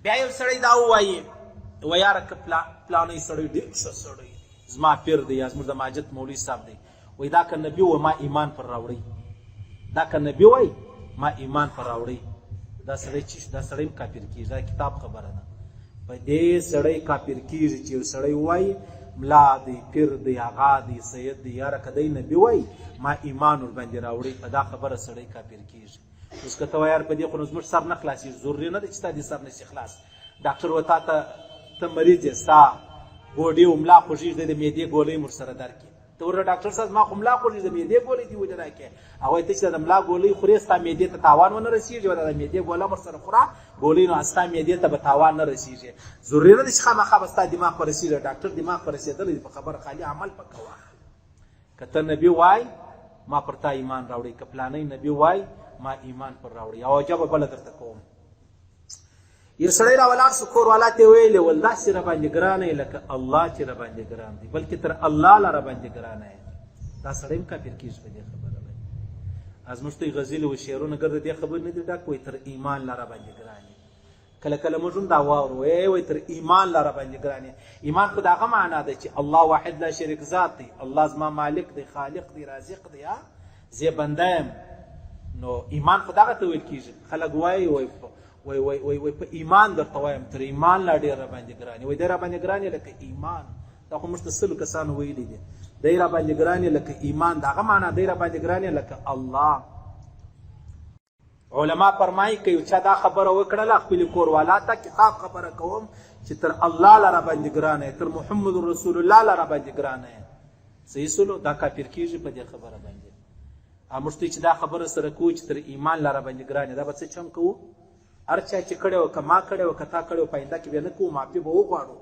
بیا یو سړی دا ووایي، وایي یاره که پلانی سړی ډېر ښه سړی دی، زما پیر دی یا زموږ د ماجد مولوي صاحب دی، وایي دا که نبي وای ما ایمان پر راوړی، دا که نبي وای ما ایمان پر راوړی. دا سړی چې دا سړی هم کافر کیږي، دا کتاب خبره ده. په دې سړی کافر کیږي چې یو سړی وایي ملا دی، پیر دی، آغا دی، سید دی، یاره که دی نبي وای ما ایمان ورباندې راوړی، په دا خبره سړی کافر کیږي. اوس که ته وایې یار په دې خو نو زموږ سر نه خلاصېږي، ضروري نه ده چې ستا دې سر نه شي خلاص. ډاکټر و تا ته ته مریض یې، ستا ګوډې او ملا خوږېږي، دی د معدې ګولۍ مو ورسره درکړي. ته ورته ډاکټر صاحب زما خو ملا خوږېږي، د معدې ګولۍ دې ولې راکړې؟ هغه وایي ته چې د ملا ګولۍ خورې ستا معدې ته تاوان ونه رسېږي، او دا د معدې ګوله مو ورسره خوره ګولۍ نو ستا معدې ته به تاوان نه رسېږي. ضروري نه ده چې خامخا به ستا دماغ په رسېږي، ډاکټر دماغ په رسېدلی دی، په خبره خالي عمل په کوه. که ته نبی وای ما پر تا ایمان راوړی، که پلانی نبی وای ما ایمان پر راوړی. او عجبه بله درته کوم، یو سړی را ولاړ سو، کور والا ته ویلې ول داسې را باندې ګران یې لکه الله چې را باندې ګران دی، بلکې تر الله لا را باندې ګران یې. دا سړی هم کافر کېږي په دې خبره باندې. زموږ ته غزلې و شعرونه ګرده دې خبرې نه دي ډک، وایي تر ایمان لا را باندې ګران یې. کله کله موږ هم دا واورو، ای وای تر ایمان لا را باندې ګران یې. ایمان خو د هغه معنا ده چې الله واحد لا شریک ذات دی، الله زما مالک دی، خالق دی، رازق دی، زه بنده یم. نو ایمان خو دغه ته ویل کېږي. خلک وایي وای وای وای وای وای په ایمان درته وایم تر ایمان لا ډېر را باندې ګران یې. وای دی را باندې ګران یې لکه ایمان. دا خو موږ ته سلو کسانو ویلي دي، دی را باندې ګران یې لکه ایمان. د هغه معنا دی را باندې ګران یې لکه الله. علما فرمایي که یو چا دا خبره وکړله خپل کور والا ته، کتاب خبره کوم چې تر الله لره باندې ګران یې، تر محمد رسول الله لره باندې ګران یې، صحیح سولو، دا کافر کیږي په دې خبره باندې. موږ ته چې دا خبره سره کوو چې تر ایمان لره باندې ګران یې، دا به څه چم کوو؟ هر چا چې کړی وه، که ما کړی وه، که تا کړی وه، په آینده کې بیا نه کوو، معافي به وغواړو،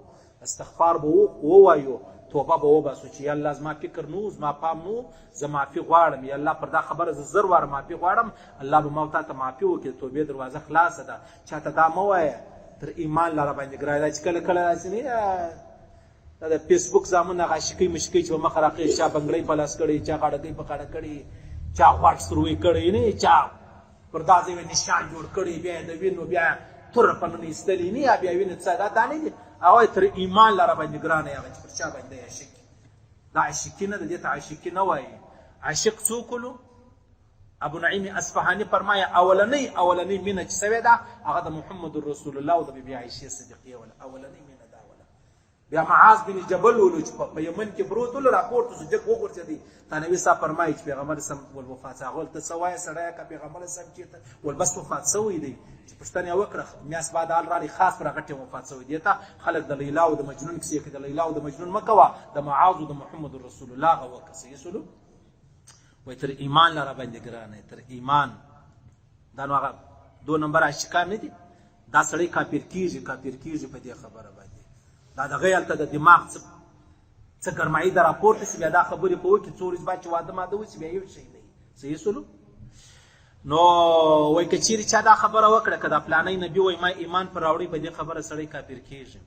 استغفار به ووایو، توبه به وباسو چې یا الله زما فکر نو، زما پام نو، زه معافي غواړم، یا الله پر دا خبره زه زر واره معافي غواړم، الله به ما او تا ته معافي وکړي، د توبې دروازه خلاصه ده. چا ته دا مه وایه تر ایمان لاره باندې ګران ده، چې کله کله داسې نه دا د فیسبوک زامن هغه عاشقۍ مشقۍ چې په مخه راخېژي، چا بنګړی په لاس کړی، چا غاړګۍ په غاړه کړی، چا غوږ سروی کړی، نه چا پر دا ځای نشان جوړ کړی، بیا یې د وینو بیا توره په نن ایستلې نه، یا بیا وینې څه دا دانې دي. هغه تر ایمان لاره باندې ګرانه هغه چې پر چا باندې عاشق، دا عاشقي نه ده، دې ته عاشقي نه وایي. عاشق څوک ولو؟ ابو نعیم اصفهاني فرمایي اولنۍ اولنۍ مینه چې سوې ده هغه د محمد رسول الله او د بیبي عایشې صدیقې وله، اولنۍ مینه دا وله. بیا معاذ بن جبل ولو چې په یمن کې پروت ول، راپورته شو، جګ وغورځېدی. ثانوي صاحب فرمایي چې پیغمبر سم ول وفات سو، هغه ته څه وایې سړیه که پیغمبر سم چېرته ول بس وفات سوی دی. چې پوښتنه یې وکړه، میاشت بعد حال راغی، خاص پر هغه ټیم وفات سوی دی. ته خلک د لیلا او د مجنون کیسې کوي، د لیلا او د مجنون مه کوه، د معاذ او د محمد رسول الله هغه وکړه. صحیح سولو؟ وایي تر ایمان لاره باندې ګرانه، تر ایمان. دا نو هغه دو نمبر عاشقان نه دي. دا سړی کافر کیږي، کافر کیږي په دې خبره باندې. دا دغه هلته د دماغ څه ګرمایي د راپورته شي، بیا دا خبرې په وکړي، څو ورځې بعد چې واده ماده وشي بیا یو شی نه وي. صحیح سولو؟ نو وایي که چیرې چا دا خبره وکړه که دا پلانی نبي وایي ما ایمان پر راوړی، په دې خبره سړی کافر کیږي.